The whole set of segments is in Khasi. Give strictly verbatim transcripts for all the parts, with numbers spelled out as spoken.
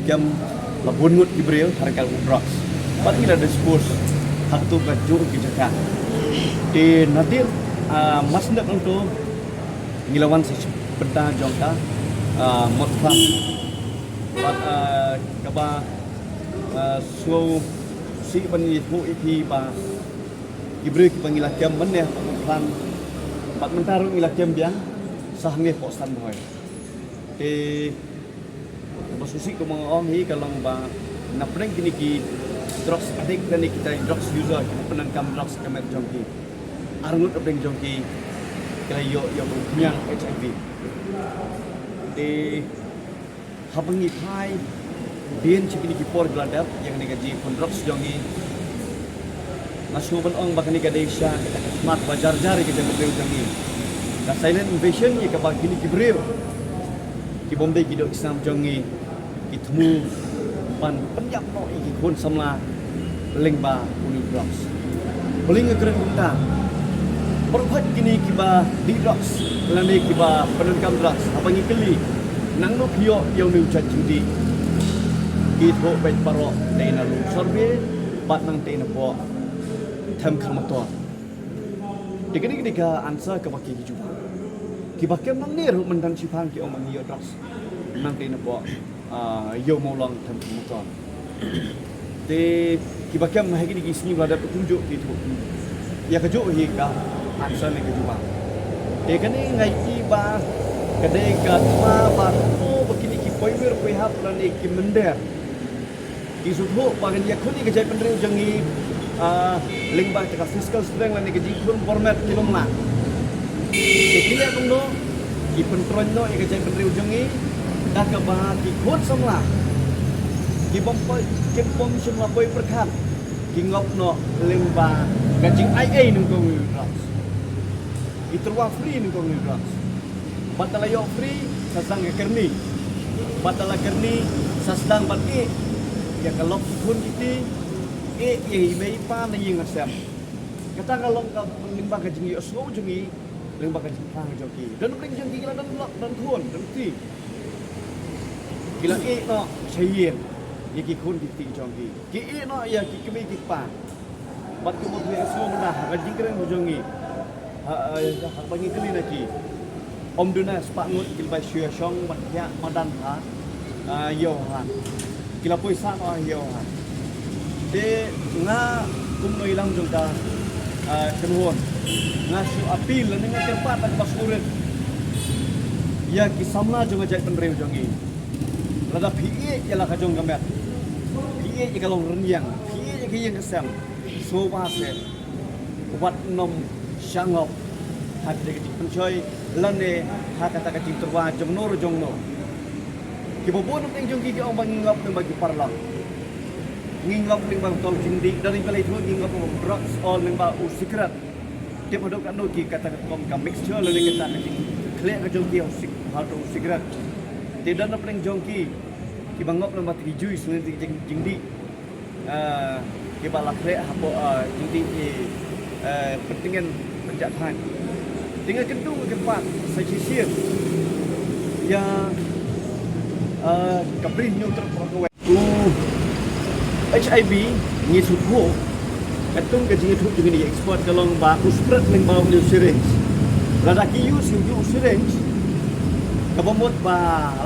Kem la bun ngut ki briew ha ryngkat u drugs. Bad ngi la dispose ha katu ka jong ki jaka. Te nadien, ah, mar sdang nangtu ngi la wan sa shi bynta jong ka, ah, Motphlang. Bad, ah, kaba, ah, sngewsih ban ïathuh ïa phi ba ki briew kiba ngi la kem mynne ha Motphlang. Bad mynta ruh ngi la kem biang sa hangne ha Stan Bhoi. Te kaba sngewsih kumba nga ong hi ka long ba napdeng kine ki drugs addict lane kita ki drugs user kiba pyndonkam drugs ha ka met jong ki, arngut napdeng jong ki ki la ïoh ïa u khñiang HIV. Te haba ngi phai dien sha kine ki por ki la dep ïa kane ka jingkhun drugs jong ngi, nga shu ban ong ba kane ka dei sha kata ka khmat ba jar jar ïa ka jaitbynriew jong ngi. Ka silent invasion ïa kaba kine ki briew ki bym dei ki doh ki snam jong ngi ki thmu ban pynïap noh ïa ki khun samla lyngba une u drugs. Balei nga kren kumta? Baroh kine kiba dih drugs lane kiba pyndonkam drugs, haba ngi kylli nangno phi ïoh ïa une u jait jingdih, ki thoh beit baroh dei na Lum Sorbie bad nangtei na Poh Them Kharmator. Te kane ka dei ka answer kaba ki jubab. Kiba kem nangne ruh mynta shiphang ki ong ba ngi ïoh drugs nangtei na Poh, ah, Ïew Mawlong Them Kharmator. Te kiba kem ha kine ki sngi ba la dep kumjuh ki thoh ïa kajuh hi ka answer ne ka jubab. Te kane nga ïohi ba ka dei ka thma ba kumno ba kine ki poiwir poihap lane ki mynder ki sngewthuh ba kan ïakhun ïa ka jaitbynriew jong ngi, ah, lyngba kata ka physical strength lane ka jingkhun bor met kim lah. Te ki leh kumno? Ki pyntroiñ noh ïa ka jaitbynriew jong ngi da kaba ki khun samla ki bym poi, ki bym shym la poi pyrkhat, ki ngop noh lyngba ka jingai ei nyngkong u drugs. Ki tyrwa free nyngkong u drugs. Bad da la ïoh free sa sdang ka kyrni. Bad da la kyrni sa sdang ban ïeh ïa ka lok ki khun ki kti, ïeh ïa i mei i pa na ïing na sem. Kata ka long ka lyngba ka jingïohsngew jong ngi lyngba ka jingphang jong ki. Don pdeng jong ki ki la don lok, don khun, don kti. Ki la ïeh noh sha ïing ïa ki khun ki kti jong ki. Ki ïeh noh ïa ki kmie ki kpa. Bad kumba phi ïohsngew mynta ha ka jingkren ka jong ngi, ha, ha, haba ngi kylli na ki, ym duna spah ngut ki la bai shu ïa shong ban thiah madan ha, ah, Ïew Hang. Ki la poi sah noh ha Ïew Hang. Te nga kum u nongïalam jong ka, ah, kynhun, nga shu appeal lane nga kyrpad na ka bas urit ïa ki samla jong ka jaitbynriew jong ngi. Lada phi ïeh ïa la ka jong ka met, phi ïeh ïa ka long rynïeng, phi ïeh ïa ka ïing ka sem, sngewbha seh wat nym shah ngop ha kata ka jingpynshoi lane ha kata ka jingtyrwa jongno re jongno. Kiba bun na pdeng jong ki ki ong ba ngi ngop lyngba ki paralok, ngi ngop lyngba u tol jingdih, da ri ba lei thun ngi ngop lyngba u drugs or lyngba u sikret. Tip haduh katno ki kata ka kum ka mixture lane kata ka jingkhleh ka jong ki ha u sik-, ha u sikret. Te don na pdeng jong ki kiba ngop lyngba ki juice lane ki jing-, jingdih, ah, kiba la khleh hapoh, ah, jingdih, eh, pyntngen pynjah thaiñ. Te nga kyntu nga kyrpad sa shisien ïa, ah, ka Bri Hynñiewtrep baroh kawei. U HIV ngi sngewthuh, katkum ka jingïathuh jong ngi ki expert ka long ba u spread lyngba une u syringe. Lada ki use ïa u syringe, kaba mut ba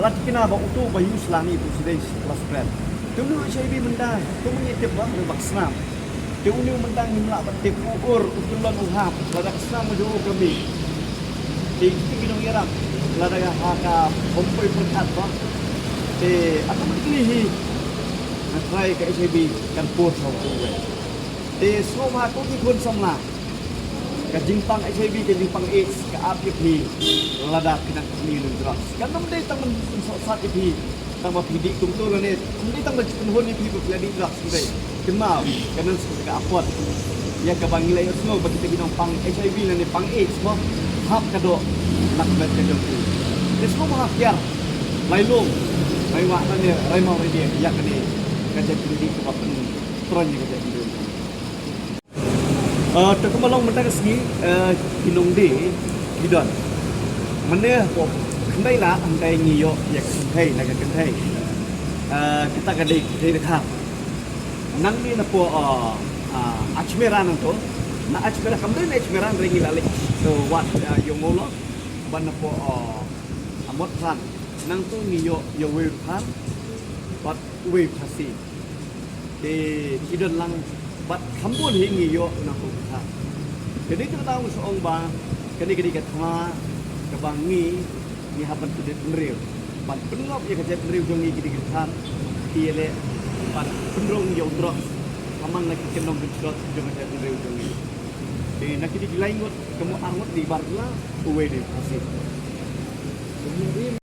la thikna ba uto ba use lane u syringe la spread. Te une u HIV mynta, te mynta ngi tip ba u ba snam. Te une u mynta ngim lah ban tip u ur, u tyllong, u hap, lada ka snam ka jong u ka mih. Te ki nongïarap lada ka ha ka bym poi pyrkhat ba. Te automatically hi nga trai ka HIV kan pur sha u kongwei. Te sngewbha ko ki khun samla, ka jingpang HIV, ka jingpang AIDS ka ap ïa phi lada phi nang kynmaw ïa u drugs. Kan ym dei tang ban sngewsat ïa phi tang ba phi dih kumto lane ym dei tang ban shu kynhun ïa phi ba phi la dih drugs, ym dei. Kynmaw, ka nang sngewsat ka apot ïa kaba ngi la ïohsngew ba kita ki nongpang HIV lane pang AIDS mo, hap ka doh na ka met ka jong ki. Te sngewbha hap kiar, lai lum, lai wah lane rai maw rai dieng ïa kane ka jait jingdih kaba pyntroiñ ïa ka jait jingdih. Ah, te kumba long mynta ka sngi, eh, ki nongdie ki don. Mynne hapoh khyndai lad hangtai ngi ïoh ïa ka kynthei, na ka kynthei. Kita ka dei ka dei ka thar. Nang ni na po Ajmera nang to. Na Ajmera kam dei na Ajmera ring la lek wat yo ngolo. Ban na po amot than nang tu ngi yo yo wei than. Bat wei phasi. Te ki don lang bat khambun hi ngi yo na ko ka. Kani ka tau sa ong ba kani kani ka thma ka ba ngi ngi hap ban kjat nriu ban pynngop ïa ka jat nriu jong ngi kini ki than. Ki le ban pynrung ïa u drok. Kaman la ki kynong ki drok jong ka jat nriu jong ngi. Te na kini ki lai ngut ka mo ar ngut di bar la uwei di phasi.